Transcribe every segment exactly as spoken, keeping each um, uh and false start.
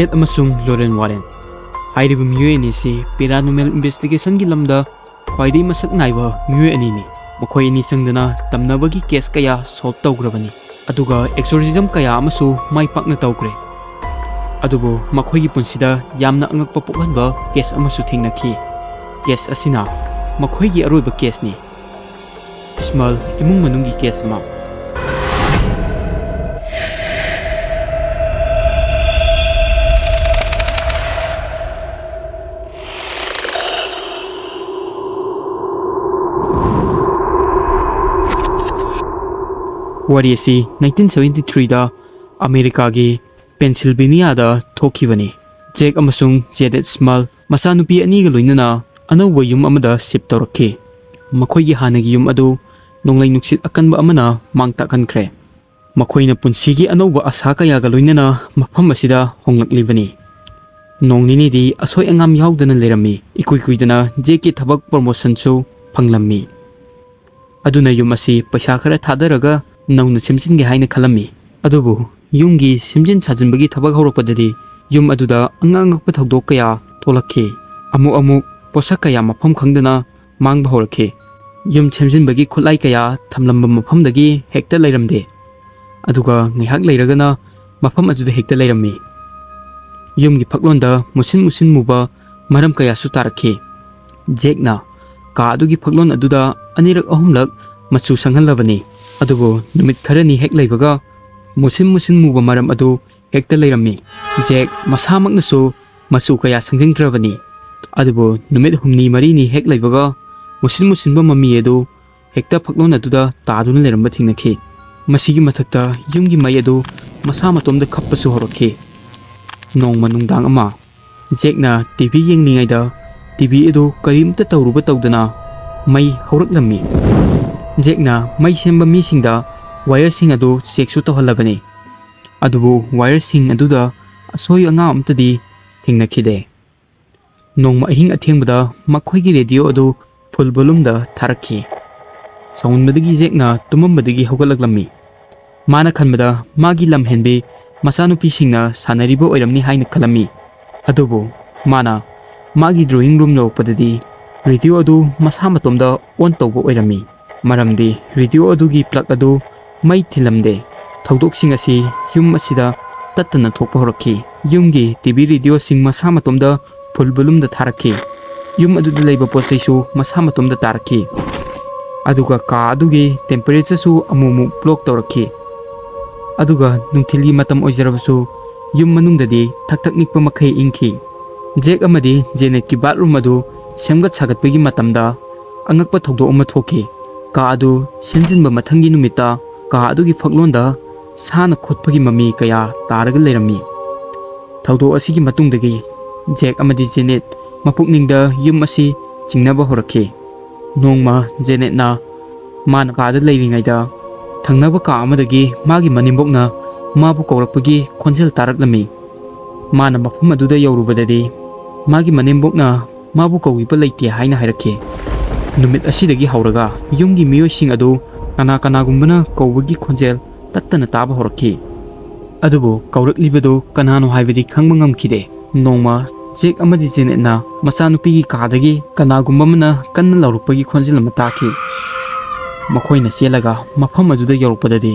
Eight ꯑꯃꯁꯨꯡ ꯂꯣꯔꯦꯟ Warren ꯍꯥꯏꯔꯤꯕ ꯃꯤꯑꯣꯏ ꯑꯅꯤꯁꯤ paranormal investigationꯒꯤ ꯂꯝꯗ ꯈ꯭ꯋꯥꯏꯗꯒꯤ ꯃꯁꯛ ꯅꯥꯏꯕ ꯃꯤꯑꯣꯏ ꯑꯅꯤꯅꯤ꯫ ꯃꯈꯣꯏ ꯑꯅꯤ ꯆꯪꯗꯅ ꯇꯝꯅꯕꯒꯤ case ꯀꯌꯥ solve ꯇꯧꯈ꯭ꯔꯕꯅꯤ, ꯑꯗꯨꯒ exorcism ꯀꯌꯥ ꯑꯃꯁꯨ ꯃꯥꯏ ꯄꯥꯛꯅ ꯇꯧꯈ꯭ꯔꯦ꯫ ꯑꯗꯨꯕꯨ ꯃꯈꯣꯏꯒꯤ ꯄꯨꯟꯁꯤꯗ ꯌꯥꯝꯅ ꯑꯉꯛꯄ ꯄꯣꯛꯍꯟꯕ case ꯑꯃꯁꯨ ꯊꯦꯡꯅꯈꯤ꯫ Case ꯑꯁꯤꯅ ꯃꯈꯣꯏꯒꯤ ꯑꯔꯣꯏꯕ caseꯅꯤ꯫ ꯏꯁꯃꯜ ꯏꯃꯨꯡ ꯃꯅꯨꯡꯒꯤ case ꯑꯃ꯫ ꯋꯥꯔꯤ ꯑꯁꯤ nineteen seventy threeꯗ ꯑꯃꯦꯔꯤꯀꯥꯒꯤ ꯄꯦꯟꯁꯤꯜꯚꯦꯅꯤꯌꯥꯗ ꯊꯣꯛꯈꯤꯕꯅꯤ꯫ ꯖꯦꯛ ꯑꯃꯁꯨꯡ ꯖꯦꯗꯦꯠ ꯏꯁꯃꯜ ꯃꯆꯥꯅꯨꯄꯤ ꯑꯅꯤꯒ ꯂꯣꯏꯅꯅ ꯑꯅꯧꯕ ꯌꯨꯝ ꯑꯃꯗ shift ꯇꯧꯔꯛꯈꯤ꯫ ꯃꯈꯣꯏꯒꯤ ꯍꯥꯟꯅꯒꯤ ꯌꯨꯝ ꯑꯗꯨ ꯅꯣꯡꯂꯩ ꯅꯨꯡꯁꯤꯠ ꯑꯀꯟꯕ ꯑꯃꯅ ꯃꯥꯡ ꯇꯥꯛꯍꯟꯈ꯭ꯔꯦ꯫ ꯃꯈꯣꯏꯅ ꯄꯨꯟꯁꯤꯒꯤ ꯑꯅꯧꯕ ꯑꯥꯁꯥ ꯀꯌꯥꯒ ꯂꯣꯏꯅꯅ ꯃꯐꯝ ꯑꯁꯤꯗ ꯍꯣꯡꯂꯛꯂꯤꯕꯅꯤ꯫ ꯅꯣꯡ ꯅꯤꯅꯤꯗꯤ ꯑꯁꯣꯏ ꯑꯉꯥꯝ ꯌꯥꯎꯗꯅ ꯂꯩꯔꯝꯃꯤ꯫ ꯏꯀꯨꯏ ꯀꯨꯏꯗꯅ ꯖꯦꯛꯀꯤ ꯊꯕꯛ promotionꯁꯨ ꯐꯪꯂꯝꯃꯤ꯫ ꯑꯗꯨꯅ ꯌꯨꯝ ꯑꯁꯤ ꯄꯩꯁꯥ ꯈꯔ ꯊꯥꯗꯔꯒ ꯅꯧꯅ ꯁꯦꯝꯖꯤꯟꯒꯦ ꯍꯥꯏꯅ ꯈꯜꯂꯝꯃꯤ꯫ ꯑꯗꯨꯕꯨ ꯌꯨꯝꯒꯤ ꯁꯦꯝꯖꯤꯟ ꯁꯥꯖꯤꯟꯕꯒꯤ ꯊꯕꯛ ꯍꯧꯔꯛꯄꯗꯗꯤ ꯌꯨꯝ ꯑꯗꯨꯗ ꯑꯉꯛ ꯑꯉꯛꯄ ꯊꯧꯗꯣꯛ ꯀꯌꯥ ꯊꯣꯛꯂꯛꯈꯤ꯫ ꯑꯃꯨꯛ ꯑꯃꯨꯛ ꯄꯣꯠꯁꯛ ꯀꯌꯥ ꯃꯐꯝ ꯈꯪꯗꯅ ꯃꯥꯡꯕ ꯍꯧꯔꯛꯈꯤ꯫ ꯌꯨꯝ ꯁꯦꯝꯖꯤꯟꯕꯒꯤ ꯈꯨꯠꯂꯥꯏ ꯀꯌꯥ ꯊꯝꯂꯝꯕ ꯃꯐꯝꯗꯒꯤ ꯍꯦꯛꯇ ꯂꯩꯔꯝꯗꯦ꯫ ꯑꯗꯨꯒ ꯉꯥꯏꯍꯥꯛ ꯂꯩꯔꯒꯅ ꯃꯐꯝ ꯑꯗꯨꯗ ꯍꯦꯛꯇ ꯂꯩꯔꯝꯃꯤ꯫ ꯌꯨꯝꯒꯤ ꯐꯛꯂꯣꯟꯗ ꯃꯨꯁꯤꯟ ꯃꯨꯁꯤꯟ ꯃꯨꯕ ꯃꯔꯝ ꯀꯌꯥꯁꯨ ꯇꯥꯔꯛꯈꯤ꯫ ꯖꯦꯛꯅ ꯀꯥ ꯑꯗꯨꯒꯤ ꯐꯛꯂꯣꯟ ꯑꯗꯨꯗ ꯑꯅꯤꯔꯛ ꯑꯍꯨꯝꯂꯛ ꯃꯆꯨ ꯁꯪꯍꯜꯂꯕꯅꯤ꯫ ꯑꯗꯨꯕꯨ ꯅꯨꯃꯤꯠ ꯈꯔꯅꯤ ꯍꯦꯛ ꯂꯩꯕꯒ ꯃꯨꯁꯤꯟ ꯃꯨꯁꯤꯟ ꯃꯨꯕ ꯃꯔꯝ ꯑꯗꯨ ꯍꯦꯛꯇ ꯂꯩꯔꯝꯃꯤ꯫ ꯖꯦꯛ ꯃꯁꯥꯃꯛꯅꯁꯨ ꯃꯆꯨ ꯀꯌꯥ ꯁꯪꯖꯤꯟꯈ꯭ꯔꯕꯅꯤ꯫ ꯑꯗꯨꯕꯨ ꯅꯨꯃꯤꯠ ꯍꯨꯝꯅꯤ ꯃꯔꯤꯅꯤ ꯍꯦꯛ ꯂꯩꯕꯒ ꯃꯨꯁꯤꯟ ꯃꯨꯁꯤꯟꯕ ꯃꯃꯤ ꯑꯗꯨ ꯍꯦꯛꯇ ꯐꯛꯂꯣꯟ ꯑꯗꯨꯗ ꯇꯥꯗꯨꯅ ꯂꯩꯔꯝꯕ ꯊꯦꯡꯅꯈꯤ꯫ ꯃꯁꯤꯒꯤ ꯃꯊꯛꯇ ꯌꯨꯝꯒꯤ ꯃꯩ ꯑꯗꯨ ꯃꯁꯥ ꯃꯇꯣꯝꯗ ꯈꯞꯄꯁꯨ ꯍꯧꯔꯛꯈꯤ꯫ ꯅꯣꯡꯃ ꯅꯨꯡꯗꯥꯡ ꯑꯃ ꯖꯦꯛꯅ ꯇꯤ ꯚꯤ ꯌꯦꯡꯂꯤꯉꯩꯗ ꯇꯤ ꯚꯤ ꯑꯗꯨ ꯀꯔꯤꯝꯇ ꯇꯧꯔꯨꯕ ꯇꯧꯗꯅ ꯃꯩ ꯍꯧꯔꯛꯂꯝꯃꯤ꯫ ꯖꯦꯛꯅ ꯃꯩ ꯁꯦꯝꯕ ꯃꯤꯁꯤꯡꯗ wireꯁꯤꯡ ꯑꯗꯨ checkꯁꯨ ꯇꯧꯍꯜꯂꯕꯅꯤ꯫ ꯑꯗꯨꯕꯨ wireꯁꯤꯡ ꯑꯗꯨꯗ ꯑꯁꯣꯏ ꯑꯉꯥꯝ ꯑꯃꯠꯇꯗꯤ ꯊꯦꯡꯅꯈꯤꯗꯦ꯫ ꯅꯣꯡꯃ ꯑꯍꯤꯡ ꯑꯊꯦꯡꯕꯗ ꯃꯈꯣꯏꯒꯤ radio ꯑꯗꯨ full volumeꯗ ꯊꯥꯔꯛꯈꯤ꯫ ꯁꯥꯎꯃꯟꯕꯗꯒꯤ ꯖꯦꯛꯅ ꯇꯨꯝꯃꯝꯕꯗꯒꯤ ꯍꯧꯒꯠꯂꯛꯂꯝꯃꯤ꯫ ꯃꯥꯅ ꯈꯟꯕꯗ ꯃꯥꯒꯤ ꯂꯝꯍꯦꯟꯕꯤ ꯃꯆꯥꯅꯨꯄꯤꯁꯤꯡꯅ ꯁꯥꯟꯅꯔꯤꯕ ꯑꯣꯏꯔꯝꯅꯤ ꯍꯥꯏꯅ ꯈꯜꯂꯝꯃꯤ꯫ ꯑꯗꯨꯕꯨ ꯃꯥꯅ ꯃꯥꯒꯤ drawing room ꯌꯧꯔꯛꯄꯗꯗꯤ radio ꯑꯗꯨ ꯃꯁꯥ ꯃꯇꯣꯝꯗ on ꯇꯧꯕ ꯑꯣꯏꯔꯝꯃꯤ꯫ ꯃꯔꯝꯗꯤ radio ꯑꯗꯨꯒꯤ plug ꯑꯗꯨ ꯃꯩ ꯊꯤꯜꯂꯝꯗꯦ꯫ ꯊꯧꯗꯣꯛꯁꯤꯡ ꯑꯁꯤ ꯌꯨꯝ ꯑꯁꯤꯗ ꯇꯠꯇꯅ ꯊꯣꯛꯄ ꯍꯧꯔꯛꯈꯤ꯫ ꯌꯨꯝꯒꯤ TV radioꯁꯤꯡ ꯃꯁꯥ ꯃꯇꯣꯝꯗ full volumeꯗ ꯊꯥꯔꯛꯈꯤ꯫ ꯌꯨꯝ ꯑꯗꯨꯗ ꯂꯩꯕ ꯄꯣꯠ ꯆꯩꯁꯨ ꯃꯁꯥ ꯃꯇꯣꯝꯗ ꯇꯥꯔꯛꯈꯤ꯫ ꯑꯗꯨꯒ ꯀꯥ ꯑꯗꯨꯒꯤ temperatureꯁꯨ ꯑꯃꯨꯛ ꯑꯃꯨꯛ block ꯇꯧꯔꯛꯈꯤ꯫ ꯑꯗꯨꯒ ꯅꯨꯡꯊꯤꯜꯒꯤ ꯃꯇꯝ ꯑꯣꯏꯖꯔꯕꯁꯨ ꯌꯨꯝ ꯃꯅꯨꯡꯗꯗꯤ ꯊꯛ ꯊꯛ ꯅꯤꯛꯄ ꯃꯈꯩ ꯏꯪꯈꯤ꯫ ꯖꯦꯛ ꯑꯃꯗꯤ ꯖꯦꯅꯦꯠꯀꯤ bathroom ꯑꯗꯨ ꯁꯦꯝꯒꯠ ꯁꯥꯒꯠꯄꯒꯤ ꯃꯇꯝꯗ ꯑꯉꯛꯄ ꯊꯧꯗꯣꯛ ꯑꯃ ꯊꯣꯛꯈꯤ꯫ ꯀꯥ ꯑꯗꯨ ꯁꯦꯝꯖꯤꯟꯕ ꯃꯊꯪꯒꯤ ꯅꯨꯃꯤꯠꯇ ꯀꯥ ꯑꯗꯨꯒꯤ ꯐꯛꯂꯣꯟꯗ ꯁꯥꯅ ꯈꯣꯠꯄꯒꯤ ꯃꯃꯤ ꯀꯌꯥ ꯇꯥꯔꯒ ꯂꯩꯔꯝꯃꯤ꯫ ꯊꯧꯗꯣꯛ ꯑꯁꯤꯒꯤ ꯃꯇꯨꯡꯗꯒꯤ ꯖꯦꯛ ꯑꯃꯗꯤ ꯖꯦꯅꯦꯠ ꯃꯄꯨꯛꯅꯤꯡꯗ ꯌꯨꯝ ꯑꯁꯤ ꯆꯤꯡꯅꯕ ꯍꯧꯔꯛꯈꯤ꯫ ꯅꯣꯡꯃ ꯖꯦꯅꯦꯠꯅ ꯃꯥꯅ ꯀꯥꯗ ꯂꯩꯔꯤꯉꯩꯗ ꯊꯪꯅꯕ ꯀꯥ ꯑꯃꯗꯒꯤ ꯃꯥꯒꯤ ꯃꯅꯦꯝꯕꯣꯛꯅ ꯃꯥꯕꯨ ꯀꯧꯔꯛꯄꯒꯤ ꯈꯣꯟꯖꯦꯜ ꯇꯥꯔꯛꯂꯝꯃꯤ꯫ ꯃꯥꯅ ꯃꯐꯝ ꯑꯗꯨꯗ ꯌꯧꯔꯨꯕꯗꯗꯤ ꯃꯥꯒꯤ ꯃꯅꯦꯝꯕꯣꯛꯅ ꯃꯥꯕꯨ ꯀꯧꯕꯤꯕ ꯂꯩꯇꯦ ꯍꯥꯏꯅ ꯍꯥꯏꯔꯛꯈꯤ꯫ ꯅꯨꯃꯤꯠ ꯑꯁꯤꯗꯒꯤ ꯍꯧꯔꯒ ꯌꯨꯝꯒꯤ ꯃꯤꯑꯣꯏꯁꯤꯡ ꯑꯗꯨ ꯀꯅꯥ ꯀꯅꯥꯒꯨꯝꯕꯅ ꯀꯧꯕꯒꯤ ꯈꯣꯟꯖꯦꯜ ꯇꯠꯇꯅ ꯇꯥꯕ ꯍꯧꯔꯛꯈꯤ꯫ ꯑꯗꯨꯕꯨ ꯀꯧꯔꯛꯂꯤꯕꯗꯨ ꯀꯅꯥꯅꯣ ꯍꯥꯏꯕꯗꯤ ꯈꯪꯕ ꯉꯝꯈꯤꯗꯦ꯫ ꯅꯣꯡꯃ ꯖꯦꯛ ꯑꯃꯗꯤ ꯖꯦꯅꯦꯠꯅ ꯃꯆꯥꯅꯨꯄꯤꯒꯤ ꯀꯥꯗꯒꯤ ꯀꯅꯥꯒꯨꯝꯕ ꯑꯃꯅ ꯀꯟꯅ ꯂꯥꯎꯔꯛꯄꯒꯤ ꯈꯣꯟꯖꯦꯜ ꯑꯃ ꯇꯥꯈꯤ꯫ ꯃꯈꯣꯏꯅ ꯆꯦꯜꯂꯒ ꯃꯐꯝ ꯑꯗꯨꯗ ꯌꯧꯔꯛꯄꯗꯗꯤ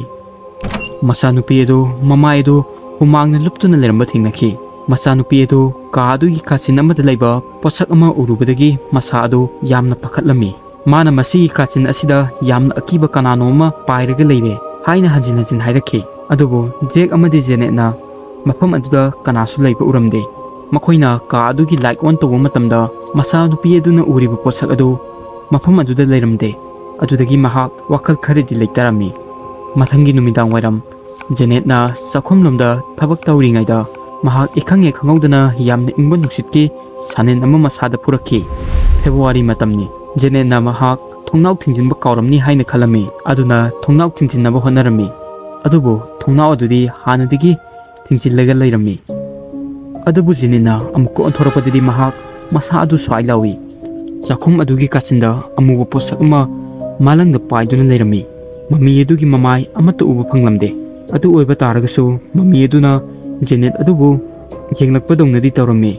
ꯃꯆꯥꯅꯨꯄꯤ ꯑꯗꯨ ꯃꯃꯥꯏ ꯑꯗꯨ ꯍꯨꯃꯥꯡꯅ ꯂꯨꯞꯇꯨꯅ ꯂꯩꯔꯝꯕ ꯊꯦꯡꯅꯈꯤ꯫ ꯃꯆꯥꯅꯨꯄꯤ ꯑꯗꯨ ꯀꯥ ꯑꯗꯨꯒꯤ ꯀꯥꯆꯤꯟ ꯑꯃꯗ ꯂꯩꯕ ꯄꯣꯠꯁꯛ ꯑꯃ ꯎꯔꯨꯕꯗꯒꯤ ꯃꯁꯥ ꯑꯗꯨ ꯌꯥꯝꯅ ꯄꯥꯈꯠꯂꯝꯃꯤ꯫ ꯃꯥꯅ ꯃꯁꯤꯒꯤ ꯀꯥꯆꯤꯟ ꯑꯁꯤꯗ ꯌꯥꯝꯅ ꯑꯀꯤꯕ ꯀꯅꯥꯅꯣ ꯑꯃ ꯄꯥꯏꯔꯒ ꯂꯩꯔꯦ ꯍꯥꯏꯅ ꯍꯟꯖꯤꯟ ꯍꯟꯖꯤꯟ ꯍꯥꯏꯔꯛꯈꯤ꯫ ꯑꯗꯨꯕꯨ ꯖꯦꯛ ꯑꯃꯗꯤ ꯖꯦꯅꯦꯠꯅ ꯃꯐꯝ ꯑꯗꯨꯗ ꯀꯅꯥꯁꯨ ꯂꯩꯕ ꯎꯔꯝꯗꯦ꯫ ꯃꯈꯣꯏꯅ ꯀꯥ ꯑꯗꯨꯒꯤ light on ꯇꯧꯕ ꯃꯇꯝꯗ ꯃꯆꯥꯅꯨꯄꯤ ꯑꯗꯨꯅ ꯎꯔꯤꯕ ꯄꯣꯠꯁꯛ ꯑꯗꯨ ꯃꯐꯝ ꯑꯗꯨꯗ ꯂꯩꯔꯝꯗꯦ꯫ ꯑꯗꯨꯗꯒꯤ ꯃꯍꯥꯛ ꯋꯥꯈꯜ ꯈꯔꯗꯤ ꯂꯩꯇꯔꯝꯃꯤ꯫ ꯃꯊꯪꯒꯤ ꯅꯨꯃꯤꯗꯥꯡ ꯋꯥꯏꯔꯝ ꯖꯦꯅꯦꯠꯅ ꯆꯥꯛꯈꯨꯝꯂꯣꯝꯗ ꯊꯕꯛ ꯇꯧꯔꯤꯉꯩꯗ ꯃꯍꯥꯛ ꯏꯈꯪ ꯍꯦꯛ ꯈꯪꯍꯧꯗꯅ ꯌꯥꯝꯅ ꯏꯪꯕ ꯅꯨꯡꯁꯤꯠꯀꯤ ꯁꯥꯅꯦꯟ ꯑꯃ ꯃꯁꯥꯗ ꯐꯨꯔꯛꯈꯤ꯫ ꯐꯦꯕ꯭ꯔꯨꯋꯥꯔꯤ ꯃꯇꯝꯅꯤ꯫ ꯖꯦꯅꯦꯠꯅ ꯃꯍꯥꯛ ꯊꯣꯡꯅꯥꯎ ꯊꯤꯡꯖꯤꯟꯕ ꯀꯥꯎꯔꯝꯅꯤ ꯍꯥꯏꯅ ꯈꯜꯂꯝꯃꯤ꯫ ꯑꯗꯨꯅ ꯊꯣꯡꯅꯥꯎ ꯊꯤꯡꯖꯤꯟꯅꯕ ꯍꯣꯠꯅꯔꯝꯃꯤ꯫ ꯑꯗꯨꯕꯨ ꯊꯣꯡꯅꯥꯎ ꯑꯗꯨꯗꯤ ꯍꯥꯟꯅꯗꯒꯤ ꯊꯤꯡꯖꯤꯜꯂꯒ ꯂꯩꯔꯝꯃꯤ꯫ ꯑꯗꯨꯕꯨ ꯖꯦꯅꯦꯠꯅ ꯑꯃꯨꯛꯀ ꯑꯣꯟꯊꯣꯔꯛꯄꯗꯗꯤ ꯃꯍꯥꯛ ꯃꯁꯥ ꯑꯗꯨ ꯁ꯭ꯋꯥꯏ ꯂꯥꯎꯏ꯫ ꯆꯥꯛꯈꯨꯝ ꯑꯗꯨꯒꯤ ꯀꯥꯆꯤꯟꯗ ꯑꯃꯨꯕ ꯄꯣꯠꯁꯛ ꯑꯃ ꯃꯥꯂꯪꯗ ꯄꯥꯏꯗꯨꯅ ꯂꯩꯔꯝꯃꯤ꯫ ꯃꯃꯤ ꯑꯗꯨꯒꯤ ꯃꯃꯥꯏ ꯑꯃꯠꯇ ꯎꯕ ꯐꯪꯂꯝꯗꯦ꯫ ꯑꯗꯨ ꯑꯣꯏꯕ ꯇꯥꯔꯒꯁꯨ ꯃꯃꯤ ꯑꯗꯨꯅ ꯖꯦꯅꯦꯠ ꯑꯗꯨꯕꯨ ꯌꯦꯡꯂꯛꯄꯗꯧꯅꯗꯤ ꯇꯧꯔꯝꯃꯤ꯫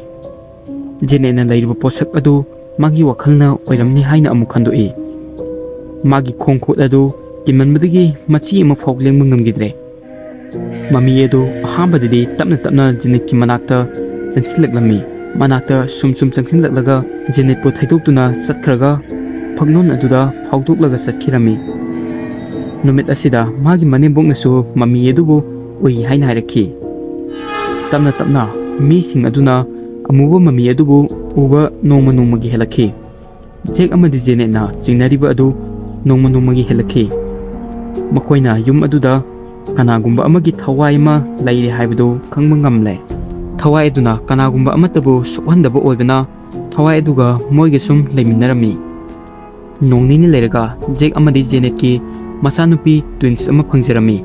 ꯖꯦꯅꯦꯠꯅ ꯂꯩꯔꯤꯕ ꯄꯣꯠꯁꯛ ꯑꯗꯨ ꯃꯥꯒꯤ ꯋꯥꯈꯜꯅ ꯑꯣꯏꯔꯝꯅꯤ ꯍꯥꯏꯅ ꯑꯃꯨꯛ ꯈꯟꯗꯣꯛꯏ꯫ ꯃꯥꯒꯤ ꯈꯣꯡ ꯈꯨꯠ ꯑꯗꯨ ꯀꯤꯟꯃꯟꯕꯗꯒꯤ ꯃꯆꯤ ꯑꯃ ꯐꯥꯎ ꯂꯦꯡꯕ ꯉꯝꯈꯤꯗ꯭ꯔꯦ꯫ ꯃꯃꯤ ꯑꯗꯨ ꯑꯍꯥꯟꯕꯗꯗꯤ ꯇꯞꯅ ꯇꯞꯅ ꯖꯦꯅꯦꯠꯀꯤ ꯃꯅꯥꯛꯇ ꯆꯪꯁꯤꯜꯂꯛꯂꯝꯃꯤ꯫ ꯃꯅꯥꯛꯇ ꯁꯨꯝ ꯁꯨꯝ ꯆꯪꯁꯤꯜꯂꯛꯂꯒ ꯖꯦꯅꯦꯠꯄꯨ ꯊꯩꯗꯣꯛꯇꯨꯅ ꯆꯠꯈ꯭ꯔꯒ ꯐꯛꯂꯣꯟ ꯑꯗꯨꯗ ꯐꯥꯎꯗꯣꯛꯂꯒ ꯆꯠꯈꯤꯔꯝꯃꯤ꯫ ꯅꯨꯃꯤꯠ ꯑꯁꯤꯗ ꯃꯥꯒꯤ ꯃꯅꯦꯝꯕꯣꯛꯅꯁꯨ ꯃꯃꯤ ꯑꯗꯨꯕꯨ ꯎꯏ ꯍꯥꯏꯅ ꯍꯥꯏꯔꯛꯈꯤ꯫ ꯇꯞꯅ ꯇꯞꯅ ꯃꯤꯁꯤꯡ ꯑꯗꯨꯅ ꯑꯃꯨꯕ ꯃꯃꯤ ꯑꯗꯨꯕꯨ ꯎꯕ ꯅꯣꯡꯃ ꯅꯣꯡꯃꯒꯤ ꯍꯦꯜꯂꯛꯈꯤ꯫ ꯖꯦꯛ ꯑꯃꯗꯤ ꯖꯦꯅꯦꯠꯅ ꯆꯤꯡꯅꯔꯤꯕ ꯑꯗꯨ ꯅꯣꯡꯃ ꯅꯣꯡꯃꯒꯤ ꯍꯦꯜꯂꯛꯈꯤ꯫ ꯃꯈꯣꯏꯅ ꯌꯨꯝ ꯑꯗꯨꯗ ꯀꯅꯥꯒꯨꯝꯕ ꯑꯃꯒꯤ ꯊꯋꯥꯏ ꯑꯃ ꯂꯩꯔꯦ ꯍꯥꯏꯕꯗꯨ ꯈꯪꯕ ꯉꯝꯂꯦ꯫ ꯊꯋꯥꯏ ꯑꯗꯨꯅ ꯀꯅꯥꯒꯨꯝꯕ ꯑꯃꯠꯇꯕꯨ ꯁꯣꯛꯍꯟꯗꯕ ꯑꯣꯏꯕꯅ ꯊꯋꯥꯏ ꯑꯗꯨꯒ ꯃꯣꯏꯒ ꯁꯨꯝ ꯂꯩꯃꯤꯟꯅꯔꯝꯃꯤ꯫ ꯅꯣꯡ ꯅꯤꯅꯤ ꯂꯩꯔꯒ ꯖꯦꯛ ꯑꯃꯗꯤ ꯖꯦꯅꯦꯠꯀꯤ ꯃꯆꯥꯅꯨꯄꯤ ꯇ꯭ꯋꯤꯟꯁ ꯑꯃ ꯐꯪꯖꯔꯝꯃꯤ꯫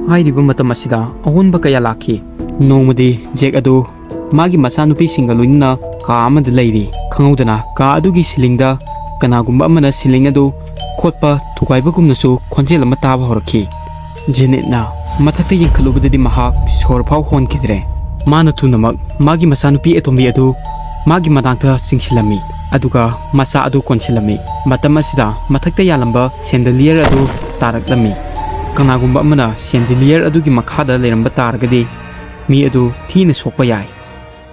ꯍꯥꯏꯔꯤꯕ ꯃꯇꯝ ꯑꯁꯤꯗ ꯑꯑꯣꯟꯕ ꯀꯌꯥ ꯂꯥꯛꯈꯤ꯫ ꯅꯣꯡꯃꯗꯤ ꯖꯦꯛ ꯑꯗꯨ ꯃꯥꯒꯤ ꯃꯆꯥꯅꯨꯄꯤꯁꯤꯡꯒ ꯂꯣꯏꯅꯅ ꯀꯥ ꯑꯃꯗ ꯂꯩꯔꯤ꯫ ꯈꯪꯍꯧꯗꯅ ꯀꯥ ꯑꯗꯨꯒꯤ ꯁꯤꯂꯤꯡꯗ ꯀꯅꯥꯒꯨꯝꯕ ꯑꯃꯅ ꯁꯤꯂꯤꯡ ꯑꯗꯨ ꯈꯣꯠꯄ ꯊꯨꯒꯥꯏꯕꯒꯨꯝꯅꯁꯨ ꯈꯣꯟꯖꯦꯜ ꯑꯃ ꯇꯥꯕ ꯍꯧꯔꯛꯈꯤ꯫ ꯖꯦꯅꯦꯠꯅ ꯃꯊꯛꯇ ꯌꯦꯡꯈꯠꯂꯨꯕꯗꯗꯤ ꯃꯍꯥꯛ ꯁꯣꯔ ꯐꯥꯎ ꯍꯣꯟꯈꯤꯗ꯭ꯔꯦ꯫ ꯃꯥꯅ ꯊꯨꯅꯃꯛ ꯃꯥꯒꯤ ꯃꯆꯥꯅꯨꯄꯤ ꯑꯇꯣꯝꯕꯤ ꯑꯗꯨ ꯃꯥꯒꯤ ꯃꯅꯥꯛꯇ ꯆꯤꯡꯁꯤꯜꯂꯝꯃꯤ, ꯑꯗꯨꯒ ꯃꯆꯥ ꯑꯗꯨ ꯀꯣꯟꯁꯤꯜꯂꯝꯃꯤ꯫ ꯃꯇꯝ ꯑꯁꯤꯗ ꯃꯊꯛꯇ ꯌꯥꯜꯂꯝꯕ ꯁꯦꯟꯗꯂꯤꯌꯔ ꯑꯗꯨ ꯇꯥꯔꯛꯂꯝꯃꯤ꯫ ꯀꯅꯥꯒꯨꯝꯕ ꯑꯃꯅ ꯁꯦꯟꯗꯂꯤꯌꯔ ꯑꯗꯨꯒꯤ ꯃꯈꯥꯗ ꯂꯩꯔꯝꯕ ꯇꯥꯔꯒꯗꯤ ꯃꯤ ꯑꯗꯨ ꯊꯤꯅ ꯁꯣꯛꯄ ꯌꯥꯏ꯫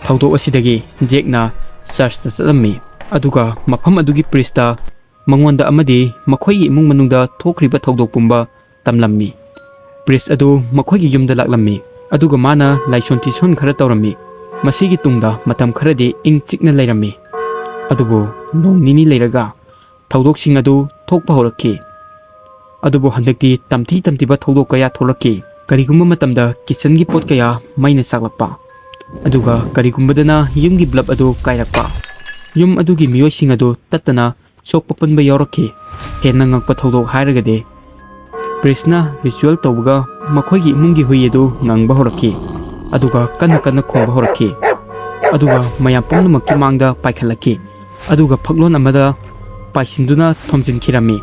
ꯊꯧꯗꯣꯛ ꯑꯁꯤꯗꯒꯤ ꯖꯦꯛꯅ ꯆꯔꯆꯇ ꯆꯠꯂꯝꯃꯤ, ꯑꯗꯨꯒ ꯃꯐꯝ ꯑꯗꯨꯒꯤ ꯄ꯭ꯔꯤꯁꯇ ꯃꯉꯣꯟꯗ ꯑꯃꯗꯤ ꯃꯈꯣꯏꯒꯤ ꯏꯃꯨꯡ ꯃꯅꯨꯡꯗ ꯊꯣꯛꯈ꯭ꯔꯤꯕ ꯊꯧꯗꯣꯛ ꯄꯨꯝꯕ ꯇꯝꯂꯝꯃꯤ꯫ ꯄ꯭ꯔꯤꯁ ꯑꯗꯨ ꯃꯈꯣꯏꯒꯤ ꯌꯨꯝꯗ ꯂꯥꯛꯂꯝꯃꯤ, ꯑꯗꯨꯒ ꯃꯥꯅ ꯂꯥꯏꯁꯣꯟ ꯇꯤꯁꯣꯟ ꯈꯔ ꯇꯧꯔꯝꯃꯤ꯫ ꯃꯁꯤꯒꯤ ꯇꯨꯡꯗ ꯃꯇꯝ ꯈꯔꯗꯤ ꯏꯪ ꯆꯤꯛꯅ ꯂꯩꯔꯝꯃꯤ꯫ ꯑꯗꯨꯕꯨ ꯅꯣꯡ ꯅꯤꯅꯤ ꯂꯩꯔꯒ ꯊꯧꯗꯣꯛꯁꯤꯡ ꯑꯗꯨ ꯊꯣꯛꯄ ꯍꯧꯔꯛꯈꯤ꯫ ꯑꯗꯨꯕꯨ ꯍꯟꯗꯛꯇꯤ ꯇꯝꯊꯤ ꯇꯝꯊꯤꯕ ꯊꯧꯗꯣꯛ ꯀꯌꯥ ꯊꯣꯛꯂꯛꯈꯤ꯫ ꯀꯔꯤꯒꯨꯝꯕ ꯃꯇꯝꯗ ꯀꯤꯆꯟꯒꯤ ꯄꯣꯠ ꯀꯌꯥ ꯃꯩꯅ ꯆꯥꯛꯂꯛꯄ, ꯑꯗꯨꯒ ꯀꯔꯤꯒꯨꯝꯕꯗꯅ ꯌꯨꯝꯒꯤ ꯕ꯭ꯂꯕ ꯑꯗꯨ ꯀꯥꯏꯔꯛꯄ꯫ ꯌꯨꯝ ꯑꯗꯨꯒꯤ ꯃꯤꯑꯣꯏꯁꯤꯡ ꯑꯗꯨ ꯇꯠꯇꯅ ꯁꯣꯛꯄ ꯄꯟꯕ ꯌꯥꯎꯔꯛꯈꯤ꯫ ꯍꯦꯟꯅ ꯉꯛꯄ ꯊꯧꯗꯣꯛ ꯍꯥꯏꯔꯒꯗꯤ ꯄ꯭ꯔꯤꯁꯅ ꯔꯤꯆꯨꯑꯦꯜ ꯇꯧꯕꯒ ꯃꯈꯣꯏꯒꯤ ꯏꯃꯨꯡꯒꯤ ꯍꯨꯏ ꯑꯗꯨ ꯉꯪꯕ ꯍꯧꯔꯛꯈꯤ, ꯑꯗꯨꯒ ꯀꯟꯅ ꯀꯟꯅ ꯈꯣꯡꯕ ꯍꯧꯔꯛꯈꯤ, ꯑꯗꯨꯒ ꯃꯌꯥꯝ ꯄꯨꯝꯅꯃꯛꯀꯤ ꯃꯥꯡꯗ ꯄꯥꯏꯈꯠꯂꯛꯈꯤ, ꯑꯗꯨꯒ ꯐꯛꯂꯣꯟ ꯑꯃꯗ ꯄꯥꯏꯁꯤꯟꯗꯨꯅ ꯊꯣꯝꯖꯤꯟꯈꯤꯔꯝꯃꯤ꯫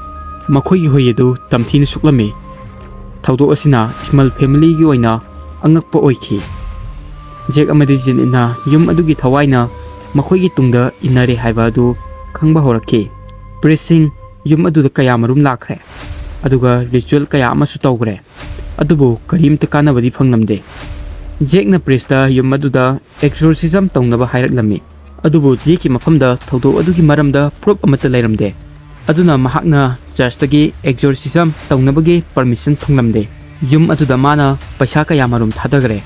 ꯃꯈꯣꯏꯒꯤ ꯍꯨꯏ ꯑꯗꯨ ꯇꯝꯊꯤꯅ ꯁꯨꯛꯂꯝꯃꯤ꯫ ꯊꯧꯗꯣꯛ ꯑꯁꯤꯅ ꯏꯁꯃꯜ ꯐꯦꯃꯤꯂꯤꯒꯤ ꯑꯣꯏꯅ ꯑꯉꯛꯄ ꯑꯣꯏꯈꯤ꯫ ꯖꯦꯛ ꯑꯃꯗꯤ ꯖꯦꯅꯤꯠꯅ ꯌꯨꯝ ꯑꯗꯨꯒꯤ ꯊꯋꯥꯏꯅ ꯃꯈꯣꯏꯒꯤ ꯇꯨꯡꯗ ꯏꯟꯅꯔꯦ ꯍꯥꯏꯕ ꯑꯗꯨ ꯈꯪꯕ ꯍꯧꯔꯛꯈꯤ꯫ ꯄ꯭ꯔꯤꯁꯁꯤꯡ ꯌꯨꯝ ꯑꯗꯨꯗ ꯀꯌꯥꯃꯔꯨꯝ ꯂꯥꯛꯈ꯭ꯔꯦ, ꯑꯗꯨꯒ ꯔꯤꯆꯨꯋꯦꯜ ꯀꯌꯥ ꯑꯃꯁꯨ ꯇꯧꯈ꯭ꯔꯦ, ꯑꯗꯨꯕꯨ ꯀꯔꯤꯝꯇ ꯀꯥꯟꯅꯕꯗꯤ ꯐꯪꯂꯝꯗꯦ꯫ ꯖꯦꯛꯅ ꯄ꯭ꯔꯤꯁꯇ ꯌꯨꯝ ꯑꯗꯨꯗ ꯑꯦꯛꯖꯣꯔꯁꯤꯖꯝ ꯇꯧꯅꯕ ꯍꯥꯏꯔꯛꯂꯝꯃꯤ, ꯑꯗꯨꯕꯨ ꯖꯦꯛꯀꯤ ꯃꯐꯝꯗ ꯊꯧꯗꯣꯛ ꯑꯗꯨꯒꯤ ꯃꯔꯝꯗ ꯄ꯭ꯔꯨꯐ ꯑꯃꯠꯇ ꯂꯩꯔꯝꯗꯦ꯫ ꯑꯗꯨꯅ ꯃꯍꯥꯛꯅ ꯆꯔꯆꯇꯒꯤ ꯑꯦꯛꯖꯣꯔꯁꯤꯖꯝ ꯇꯧꯅꯕꯒꯤ ꯄꯔꯃꯤꯁꯟ ꯐꯪꯂꯝꯗꯦ꯫ ꯌꯨꯝ ꯑꯗꯨꯗ ꯃꯥꯅ ꯄꯩꯁꯥ ꯀꯌꯥꯃꯔꯨꯝ ꯊꯥꯗꯈ꯭ꯔꯦ,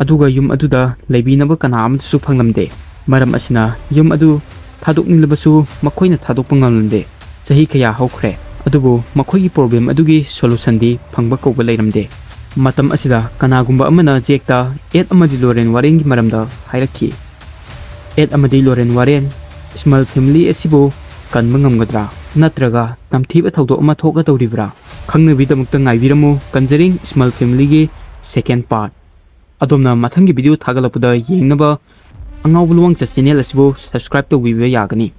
ꯑꯗꯨꯒ ꯌꯨꯝ ꯑꯗꯨꯗ ꯂꯩꯕꯤꯅꯕ ꯀꯅꯥ ꯑꯃꯠꯇꯁꯨ ꯐꯪꯂꯝꯗꯦ꯫ ꯃꯔꯝ ꯑꯁꯤꯅ ꯌꯨꯝ ꯑꯗꯨ ꯊꯥꯗꯣꯛꯅꯤꯡꯂꯕꯁꯨ ꯃꯈꯣꯏꯅ ꯊꯥꯗꯣꯛꯄ ꯉꯝꯂꯝꯗꯦ꯫ ꯆꯍꯤ ꯀꯌꯥ ꯍꯧꯈ꯭ꯔꯦ, ꯑꯗꯨꯕꯨ ꯃꯈꯣꯏꯒꯤ ꯄ꯭ꯔꯣꯕ꯭ꯂꯦꯝ ꯑꯗꯨꯒꯤ ꯁꯣꯂꯨꯁꯟꯗꯤ ꯐꯪꯕ ꯀꯧꯕ ꯂꯩꯔꯝꯗꯦ꯫ ꯃꯇꯝ ꯑꯁꯤꯗ ꯀꯅꯥꯒꯨꯝꯕ ꯑꯃꯅ ꯖꯦꯛꯇ ꯑꯦꯗ ꯑꯃꯗꯤ ꯂꯣꯔꯦꯟ ꯋꯥꯔꯦꯟꯒꯤ ꯃꯔꯝꯗ ꯍꯥꯏꯔꯛꯈꯤ꯫ ꯑꯦꯗ ꯑꯃꯗꯤ ꯂꯣꯔꯦꯟ ꯋꯥꯔꯦꯟ ꯏꯁꯃꯜ ꯐꯦꯃꯤꯂꯤ ꯑꯁꯤꯕꯨ ꯀꯟꯕ ꯉꯝꯒꯗ꯭ꯔꯥ, ꯅꯠꯇ꯭ꯔꯒ ꯇꯝꯊꯤꯕ ꯊꯧꯗꯣꯛ ꯑꯃ ꯊꯣꯛꯀꯗꯧꯔꯤꯕ꯭ꯔꯥ? ꯈꯪꯅꯕꯤꯗꯃꯛꯇ ꯉꯥꯏꯕꯤꯔꯝꯃꯨ ꯀꯟꯖꯔꯤꯡ ꯏꯁꯃꯜ ꯐꯦꯃꯤꯂꯤꯒꯤ ꯁꯦꯀꯦꯟ ꯄꯥꯔꯠ꯫ ꯑꯗꯣꯝꯅ ꯃꯊꯪꯒꯤ ꯚꯤꯗꯤꯑꯣ ꯊꯥꯒꯠꯂꯛꯄꯗ ꯌꯦꯡꯅꯕ ꯑꯉꯥꯎꯕ ꯂꯨꯋꯥꯡꯆꯠ ꯆꯦꯅꯦꯜ ꯑꯁꯤꯕꯨ ꯁꯕꯁꯀ꯭ꯔꯥꯏꯕ ꯇꯧꯕꯤꯕ ꯌꯥꯒꯅꯤ꯫